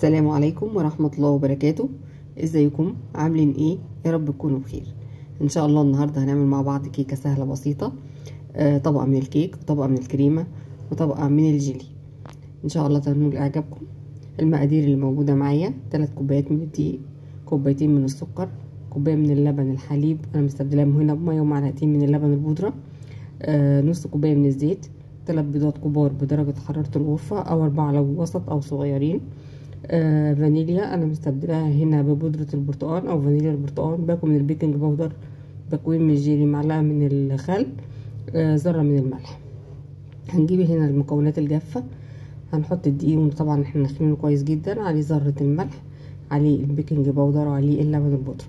السلام عليكم ورحمة الله وبركاته. ازيكم عاملين ايه؟ يا رب تكونوا بخير. ان شاء الله النهاردة هنعمل مع بعض كيكة سهلة بسيطة، طبقة من الكيك وطبقة من الكريمة وطبقة من الجيلي. ان شاء الله تنول اعجابكم. المقادير اللي موجودة معايا 3 كوبايات من الدقيق، كوبايتين من السكر، كوباية من اللبن الحليب انا مستبدلاه هنا بمية، ومعلقتين من اللبن البودرة، نص كوباية من الزيت، 3 بيضات كبار بدرجة حرارة الغرفة او 4 لو وسط او صغيرين، فانيليا انا مستبدلاها هنا ببودرة البرتقال او فانيليا البرتقال، باكو من ال baking powder، باكوين من الجيلي، معلقة من الخل، ذرة من الملح. هنجيب هنا المكونات الجافة، هنحط الدقيق وطبعا احنا نخمينه كويس جدا، عليه ذرة الملح، عليه ال baking powder، وعليه اللبن البودرة.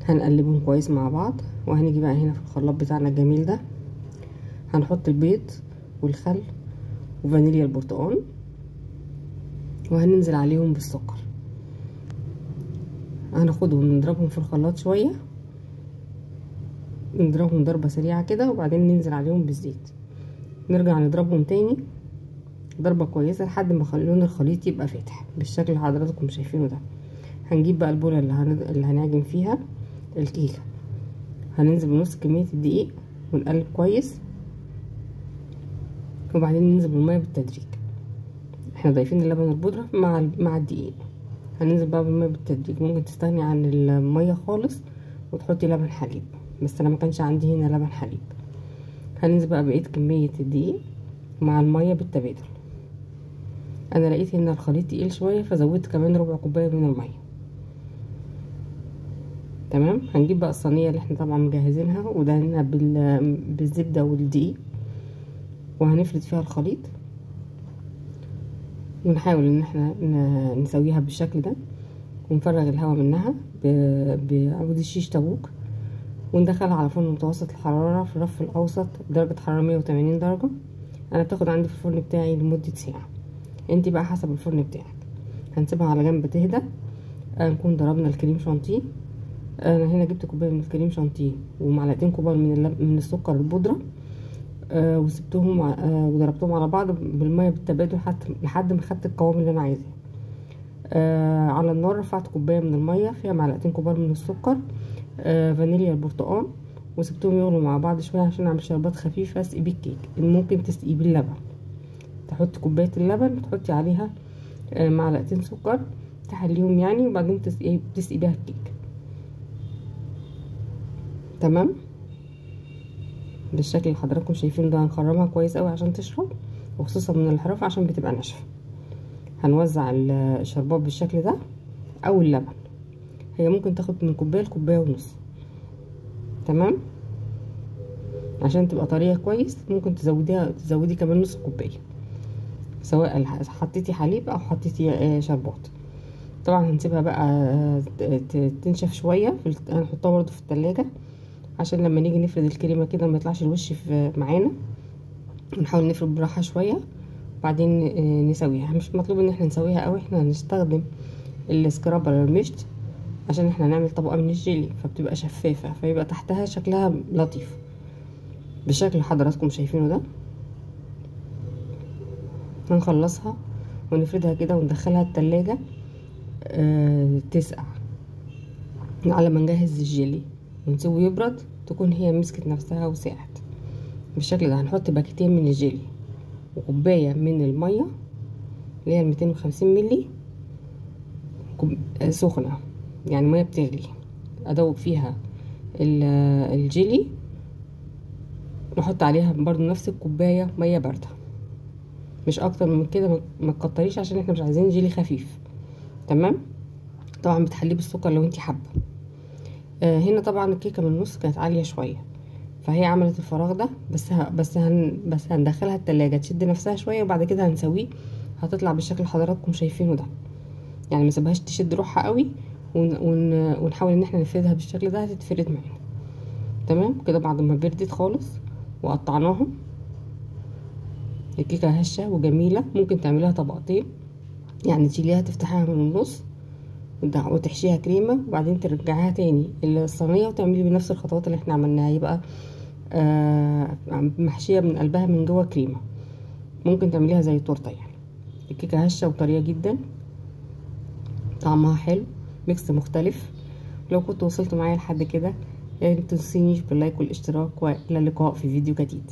هنقلبهم كويس مع بعض. وهنيجي بقى هنا في الخلاط بتاعنا الجميل ده، هنحط البيض والخل وفانيليا البرتقال، وهننزل عليهم بالسكر. هناخدهم نضربهم في الخلاط شوية، نضربهم ضربة سريعة كده، وبعدين ننزل عليهم بالزيت، نرجع نضربهم تاني ضربة كويسة لحد ما لون الخليط يبقى فاتح بالشكل اللي حضراتكم شايفينه ده. هنجيب بقى البولة اللي هنعجن فيها الكيكة، هننزل بنص كمية الدقيق ونقلب كويس، وبعدين ننزل بالمية بالتدريج. احنا ضايفين اللبن البودرة مع الدقيق، هننزل بقى بالمية بالتدريج. ممكن تستغني عن المية خالص وتحطي لبن حليب، بس انا ما كانش عندي هنا لبن حليب. هننزل بقى بقية كمية الدقيق مع المية بالتبادل. انا لقيت هنا الخليط تقيل شوية فزودت كمان ربع كوباية من المية. تمام. هنجيب بقى الصينية اللي احنا طبعا مجهزينها ودهنها بالزبدة والدقيق، وهنفرد فيها الخليط، ونحاول ان احنا نسويها بالشكل ده، ونفرغ الهواء منها بعود الشيش طاووق، وندخلها على فرن متوسط الحرارة في الرف الاوسط درجة حرارة 180 درجة. انا بتاخد عندي في الفرن بتاعي لمدة ساعة، انت بقى حسب الفرن بتاعك. هنسيبها على جنب تهدى. نكون ضربنا الكريم شانتيه. انا هنا جبت كوباية من الكريم شانتيه ومعلقتين كبار من السكر البودره، وسبتهم وضربتهم على بعض بالمية بالتبادل لحد ما خدت القوام اللي انا عايزاه. على النار رفعت كوباية من المية فيها معلقتين كبار من السكر، فانيليا البرتقال، وسبتهم يغلوا مع بعض شوية عشان اعمل شربات خفيفة اسقي بيه الكيك. ممكن تسقيه باللبن، تحط كوباية اللبن وتحطي عليها معلقتين سكر تحليهم يعني، وبعدين تسقي بيها الكيك. تمام بالشكل اللي حضراتكم شايفينه ده. هنخرمها كويس قوي عشان تشرب، وخصوصا من الحرف عشان بتبقى ناشفة. هنوزع الشربات بالشكل ده او اللبن، هي ممكن تاخد من كوباية لكوبايه ونص. تمام. عشان تبقى طرية كويس ممكن تزودي كمان نص كوباية، سواء حطيتي حليب او حطيتي شربات. طبعا هنسيبها بقى تنشف شوية، هنحطها برده في التلاجة عشان لما نيجي نفرد الكريمة كده ما يطلعش الوش معانا. ونحاول نفرد براحة شوية وبعدين نسويها. مش مطلوب ان احنا نسويها قوي، احنا هنستخدم ال scraper المشط عشان احنا نعمل طبقه من الجيلي فبتبقى شفافة، فيبقى تحتها شكلها لطيف بالشكل اللي حضراتكم شايفينه ده. هنخلصها ونفردها كده وندخلها التلاجة تسقع على ما نجهز الجيلي ونسيبه يبرد، تكون هي مسكت نفسها وساعت بالشكل ده. هنحط باكيتين من الجيلي وكوبايه من المية اللي هي 250 ملي سخنة، يعني مية بتغلي، ادوب فيها الجيلي. نحط عليها برضو نفس الكوباية مية باردة، مش اكتر من كده، ما تكتريش عشان احنا مش عايزين جيلي خفيف. تمام. طبعا بتحليه بالسكر لو انتي حابة. هنا طبعا الكيكه من النص كانت عالية شوية فهي عملت الفراغ ده، بس هندخلها التلاجة تشد نفسها شوية، وبعد كده هنسويه. هتطلع بالشكل اللي حضراتكم شايفينه ده، يعني ما سيبهاش تشد روحها قوي، ونحاول ان احنا نفردها بالشكل ده، هتتفرد معانا. تمام كده. بعد ما بردت خالص وقطعناها، الكيكه هشه وجميلة. ممكن تعمليها طبقتين، يعني تشيليها تفتحيها من النص وتحشيها كريمة، وبعدين ترجعيها تاني الصينية وتعملي بنفس الخطوات اللي احنا عملناها، يبقى محشيه من قلبها من جوه كريمة. ممكن تعمليها زي التورتة يعني. الكيكه هشه وطريه جدا. طعمها حلو، mix مختلف. لو كنتوا وصلتوا معايا لحد كده يعني متنسونيش بال like والاشتراك، والى اللقاء في فيديو جديد.